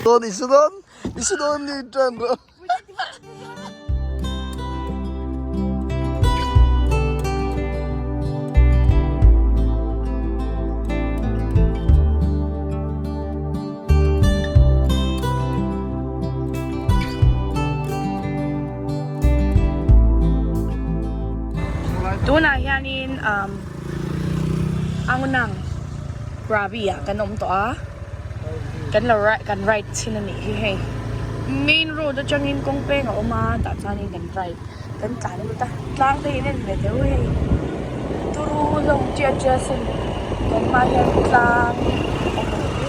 Dawn i su dawn i su dawn ni tan rawh. Tunah hianin umm Angunang Krabi ah kan awm tawh a kan lo ride kan ride chhin a nih hi hei main road atangin kawng peng a awm a tah chuanin kan ride kan tlan lut a tlang te hi an en ve deuh hei turu hlawm tiat tiat sin kan hmaah hian tlang a awm a nih hi.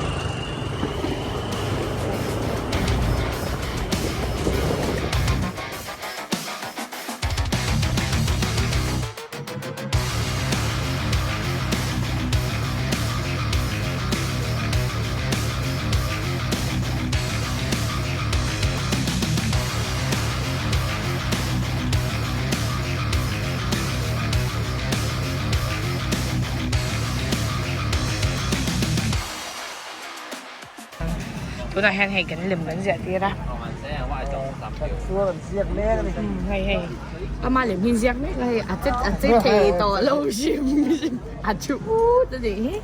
Tunah hian hei kan lem kan ziah tir a. Hei hei ama lem hi ziak mek a hei a che a che thei tawh lo hrim hrim a thu ut a nih hi.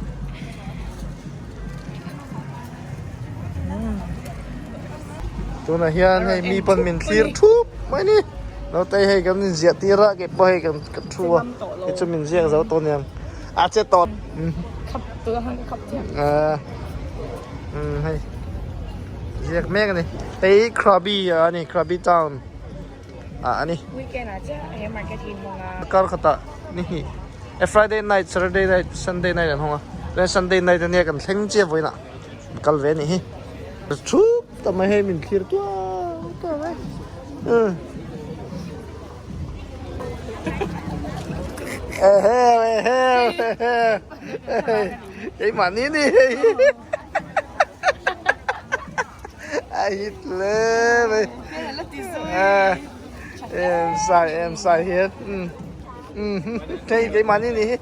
Tunah hian hei mi pawn min thlir thup mai ni. Naute hei kan inziah tir a keipawh hei kan thu a hei chu min ziak zo tawh aniang a che tawh. Khap tunah hian ka khap chiah. Umm hei ziak mek a ni hei Krabi a ni Krabi town ah a ni. Weekend ah chiah he market hi an hawng a. Kar khatah ni hnih Friday night Saturday night Sunday night an hawng a chuan Sunday night ania kan thleng chiah vawiinah kal ve a nih hi. Thup ta mai hei min thlir tuau tuau mai umm. Eheu eheu eheu keimahni ni hei a hit hle mai em sai em sai hian umm umm hei keimahni ni hi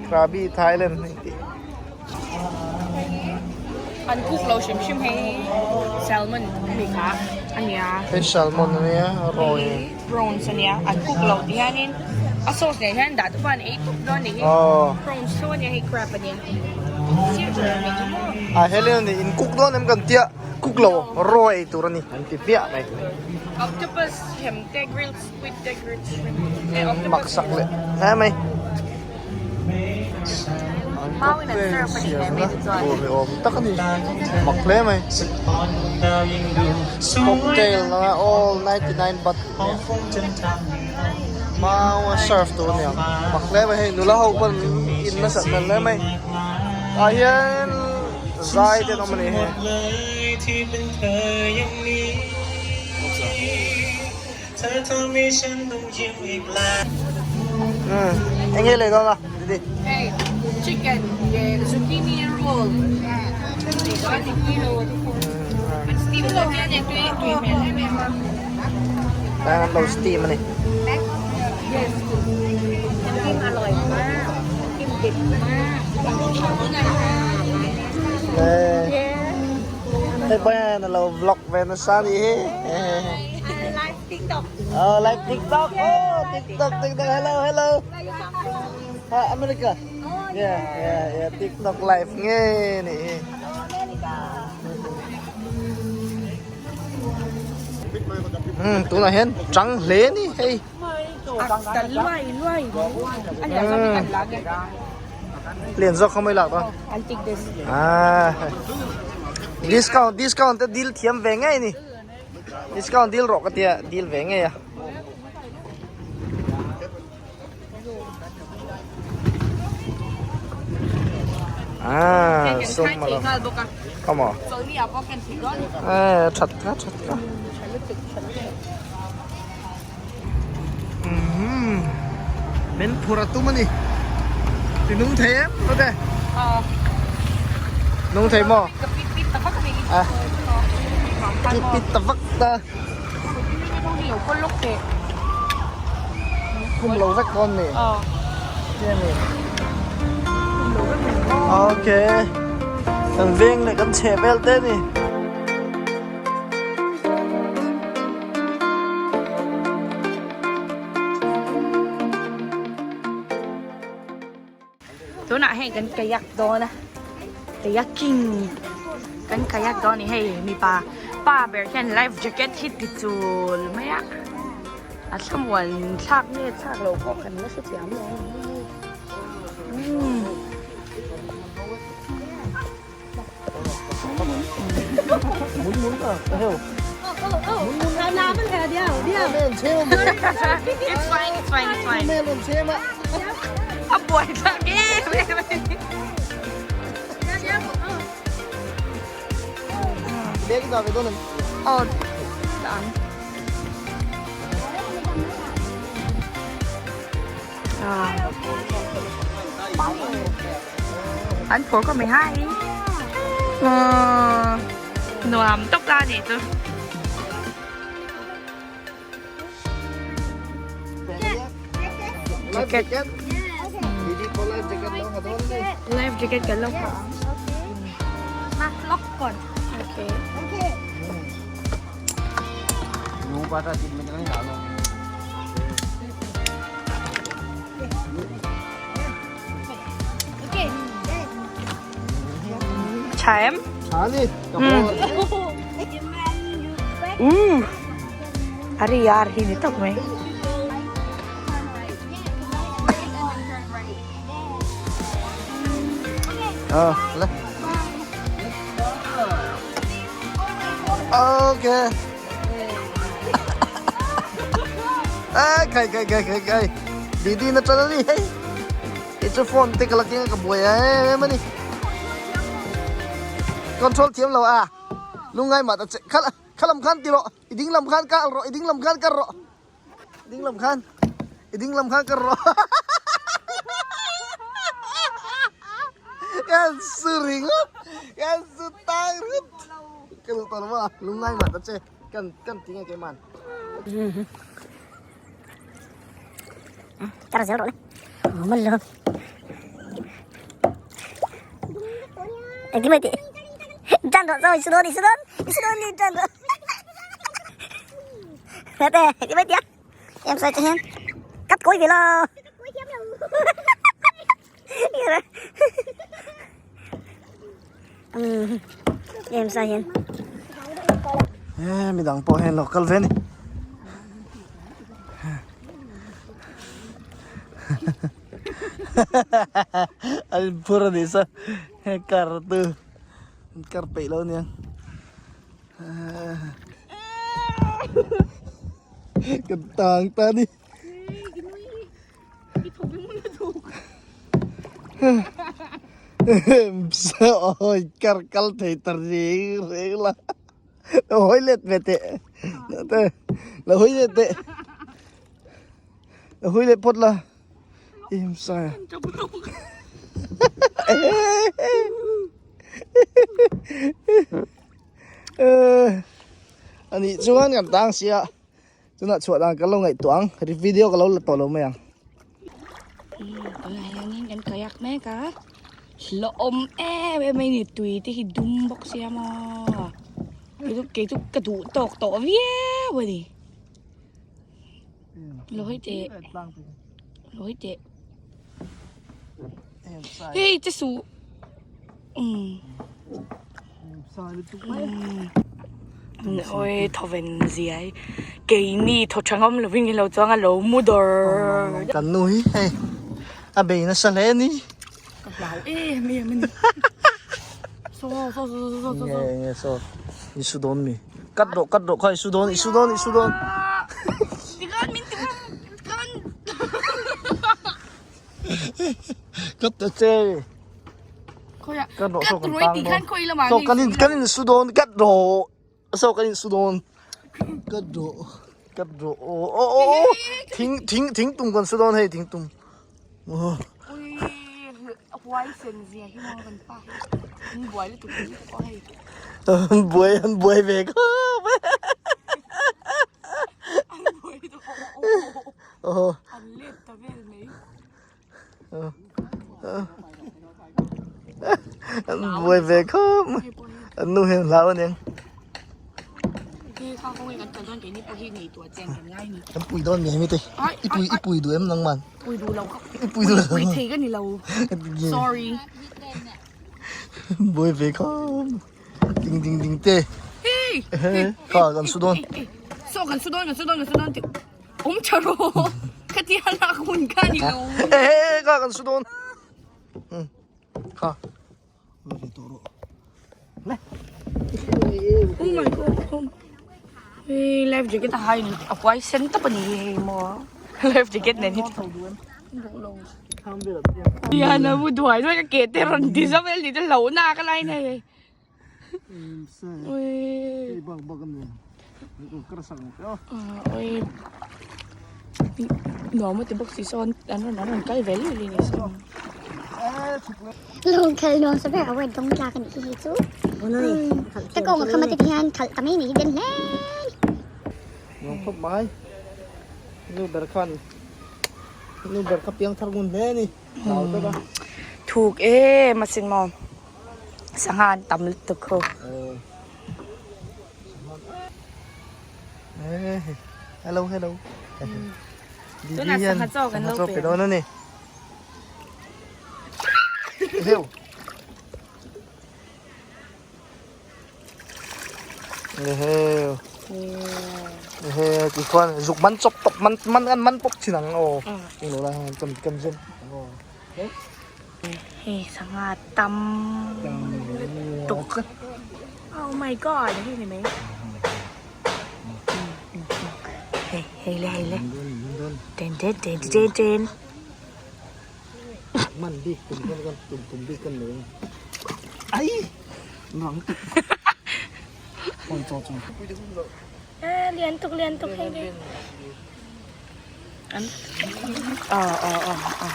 Krabi Thailand hei tih. An cook lo hrim hrim hei salmon ami kha ania. Hei salmon ania rawi. Prawns ania an cook lo ti hianin a sauce nen hian dah te pawh an ei tawp dawn anih hi. Prawns tho ania hei crab ania. Sir tur an nei chu maw. A helin ani in cook dawn em kan tia cook lo raw ei tur ani an ti hmiah mai. Octopus hem te grilled squid te grilled shrimp te octopus. Mak sak leh hle mai. An cocktail siamna tur ni awm tak a ni mak hle mai cocktail a all 99 baht mau a serve tur a ni ang mak hle mai hei nula ho pawn in nasat hmel hle mai tah hian zai te an awm a ni hei. Eng nge lei dawn a Didi? Hei chicken leh zucchini roll an steam lo hian e tui tui hmel em em a. An lo steam a ni. Yes. Kim a lawi ma. Kim dik ma. Hei pa lo vlog ve nasa ni hi. Live TikTok. Oh, live TikTok. Oh, TikTok, TikTok. Hello, hello. Ha, America. Yeah, yeah, yeah. TikTok live nge ni hi. Hmm, tunah hian chang hle ni hei. Luai luai. Lian zawk kha mai lak dawn. I'll take this. Ah. Discount, discount te deal thiam ve ngei ni. Discount deal rawh ka tia deal ve ngei a. Ah, sum malo. Come on. Eh, that ka, that ka. Umm min phur a tum a ni ti nung thei em Rute nung thei maw a ki pit ta vak ta khum lo vek dawn ni ti a ni ok kan veng leh kan chheh vel te ni. Tunah hei kan kayak dawn a kayaking kan kayak dawn a ni hei mipa pa ber hian life jacket hi ti chul mai a a thlamuan thlak nge thlak loh pawh kan la hrethiam lo a ni umm. It's fine, it's fine, it's fine. A buai thlak em em a ni. Aw, dah ang. An phur khawp mai hai. Nuam tawp la nih chu. Jacket. Life jacket kan lo ha ang. Ma lock kon. Okay. Okay. Okay. Tha em? Tha ni. Uh. A ri ar hi ni tawp mai. Ờ, lên. Ok. Ai, kai kai kai kai kai. Didi na tala ni. Hey. Ito phone te ka laking ka buai em ani. Control thiam lo à. Lungai ma ta che khala khalam khan ti ro. I ding lam khan kal ro, i ding lam khan kal ro. Ding lam khan. I ding lam khan kal ro. Kan su ring kan su tang rut. Ka lu tawh lo a, lungai mah ta che. Kan kan ti nge keiman. Char zel rawh le. Mal lo. Engtin mai tih. Tan rawh saw i su dawn i su dawn i su dawn ni tan rawh. Hete engtin mai tih a. Em sawi che hian cut kawi ve lo. Em sai hian. He midang pawh hian lo kal ve a ni. An inphur a nih saw he car tu an car peih lo aniang. Kan tang ta a ni. Ôi kar kal thei ta reng reng la lo hawi let ve teh lo hawi let teh lo hawi let phawt la em sai a nih chuan kan tang sia. Tunah chhuah dan ka lo ngaihtuah ang, ri video ka lo la tawh lo mai ang. Tunah hianin kan kayak mek a, hlawhawm em em mai ni tui te hi dum bawk sia maw kei chu kei chu ka duh tawk tawh viau a ni lo hawi teh lo hawi teh hei che suh umm. Awi thawven zia hi keini thaw tha ngam lovin ilo chuang a lo mu dawr kan nu hi hei a bei nasa hle a ni ka hlau em em a ni saw saw saw saw saw nge nge saw i su dawn mi cut rawh cut rawh kha i su dawn i su dawn i su dawn tikhan min ti khan cut ta che Kat ruai tih khan khawi lamah nge kan in kan in su dawn kat rawh saw kan in su dawn kat rawh kat rawh aw aw aw thing thing thing tum kan su dawn hei thing tum ui huai sen zia hi maw kan pa hi an buai lutuk hi pawh hei an buai an buai ve khawp an buai lutuk aw an let ta vel mai. An buai ve khawp mai an nu hian hlau aniang. Kan pui dawn mi hemi te. I pui i pui duh em nang man. Pui duh lo. I pui duh lo. Pui thei ka ni lo. Sorry. Buai ve khawp. Ding ding ding te. Hey. Kha kan su dawn. So kan su dawn kan su dawn kan su dawn ti. Awm tha rawh. Ka ti a lak hun kha ni lo. Hey kha kan su dawn. Kha. Oh my god. Hey, life jacket a hai a huai sen tawp a ni hi hei maw life jacket nen hi Hian a mu duai duai ka ke te rawn ti zauh vel ni te hlauh na ka lai nei hei. Ui. Nuam a ti bawk si sawn an rawn an rawn kal ve leh leh ni sawn. Lawng khelh nuam sa ber award dawng tlak a nih hi hei chu ka kawng a kham a te hian khalh ta mai ni hi den hle Nuam khawp mai nu ber khan nu ber kha piang thar ngun hle a ni hlau tawp a. Thuk em asin maw sangha an tam lutuk ho. Hello hello. Tunah sangha chaw kan lo pe dawn a ni. Heu. Heu. He ti khuan zuk man chawp tawp man man an man pawp thin ang aw. Eng lo lai kan kan zem. Hei sangha tam lutuk. Oh my god hei ni mai. Hei hei le hei le. Den den den den den. Man bik tum kan kan tum tum bik kan nei. Ai. Nang tuk. Oi cho cho. Lian tuk lian tuk hei le. An ờ ờ ờ ờ.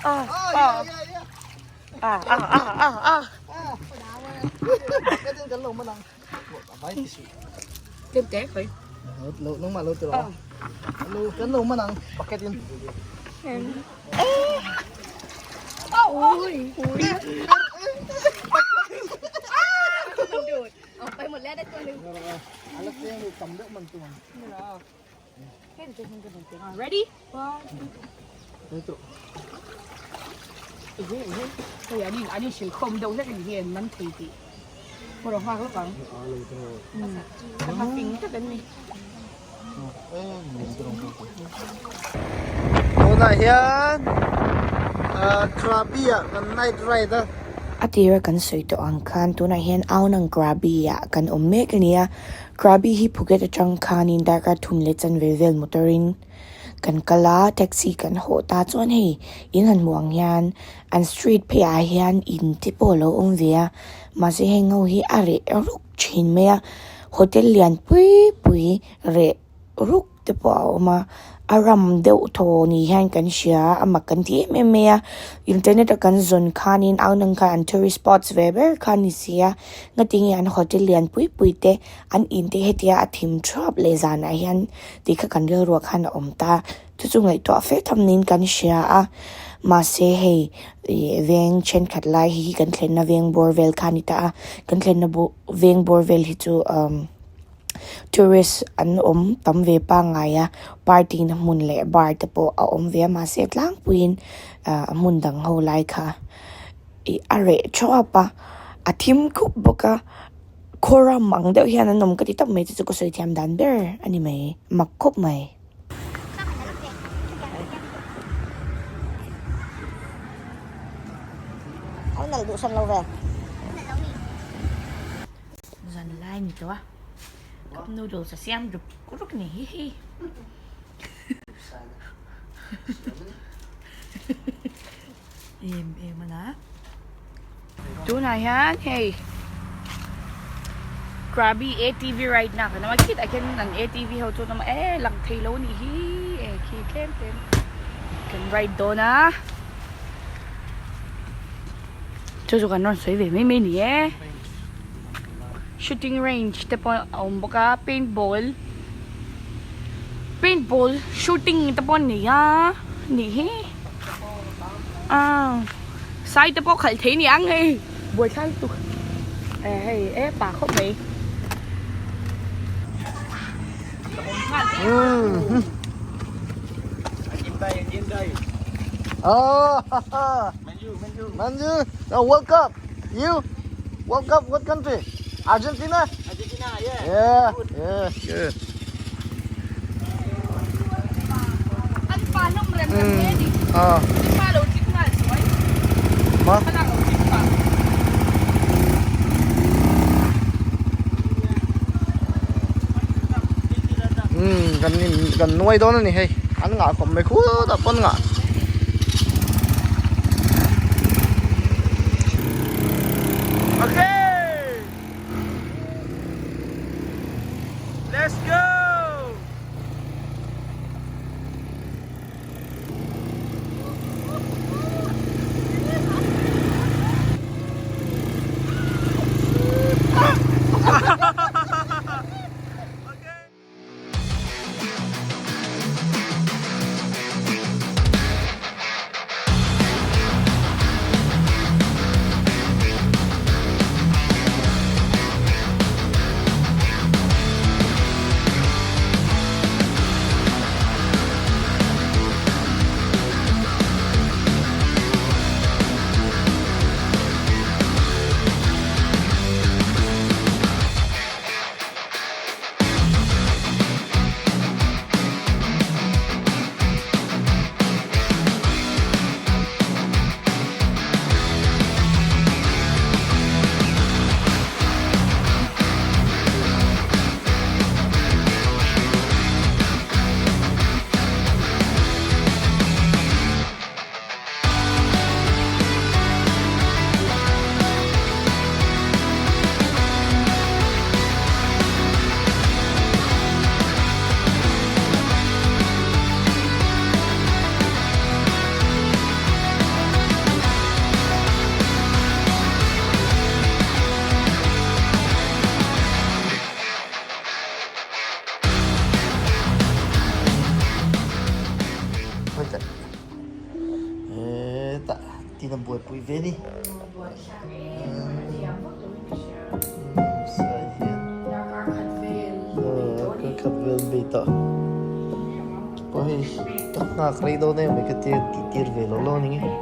Ờ ờ. À à à à à. Tiếp té khởi. Lo nang ma lo tu lo. Lo kan lo manang bucket in. Ui. Ui. Ready? Hei an in an in hrilh khawm deuh hlek a ni hi an man thei tih pawh a nghak lawk ang. Sangha fing tak an ni. Tunah hian Krabi ah kan night ride a. A tira kan sawi tawh ang khan tunah hian Aonang Krabi ah kan awm mek a ni a. Krabi hi Phuket atang khanin darkar thum leh chanve vel motor in kan kal a, taxi kan hawh ta chuan hei in han hmuh ang hian an street phei ah hian in te pawh a lo awm ve a mahse heng ho hi a reh ruk thin mai a hotel lian pui pui reh ruk te pawh a awm a a ram deuh thaw ni hian kan hria a a mak kan ti em em mai a internet a kan zawn khanin au nang khan an tourist spots ve ber kha a ni si a ngatinge an hotel lian pui pui te an in te hetia a thim thuap leh zanah hian tih kha kan rilruah khan a awm ta chu chu ngaihtuah fe tham niin kan hria a mahse hei ih veng thenkhat lai hi kan thlenna veng bawr vel kha a ni ta a kan thlenna veng bawr vel hi chu umm tourist an awm tam ve pangngai a party na hmun leh bar te pawh a awm ve a mahse tlangpuiin ah a hmun dang ho lai kha ih a reh thuap a a thim khup bawk a. Khaw ram ang deuh hian an awm ka ti tawp mai chu chu ka sawi thiam dan ber a ni mai mak khawp mai. Zan lai ni tawh a cup noodles a siam ruk ruk ni hi hi. Em em a na. Tunah hian hei Krabi ATV ride na kan awm a khitah khian an ATV ho chu an awm a e lang thei lo a nih hi e khi tlem tlem kan ride dawn a chu chu kan rawn sawi ve mai mai a ni e shooting range te pawh a awm bawk a paintball paintball shooting te pawh an nei a nih hi. Sai te pawh khalh thei ni ang hei buaithlak lutuk e hei e pa khawp mai. Oh, Manju, no World Cup. You, World Cup, what country? Argentina? Argentina, yeah. Yeah, yeah, good. An pa hlawm rem rem hle ni. Ah, An pa lo chik nghal suai. ma? Thlalak lo chik pah. Um, kan in kan nuai dawn a ni hei. An ngah khawp mai khutah pawn ngah. Okay. Let's go. Hetah tin a buaipui ve ni. Sai hian darkar khat vel an bei tawh. Pawh hei ka nghak rei dawn em mai ka tia tih tir ve lo lo a ni nge.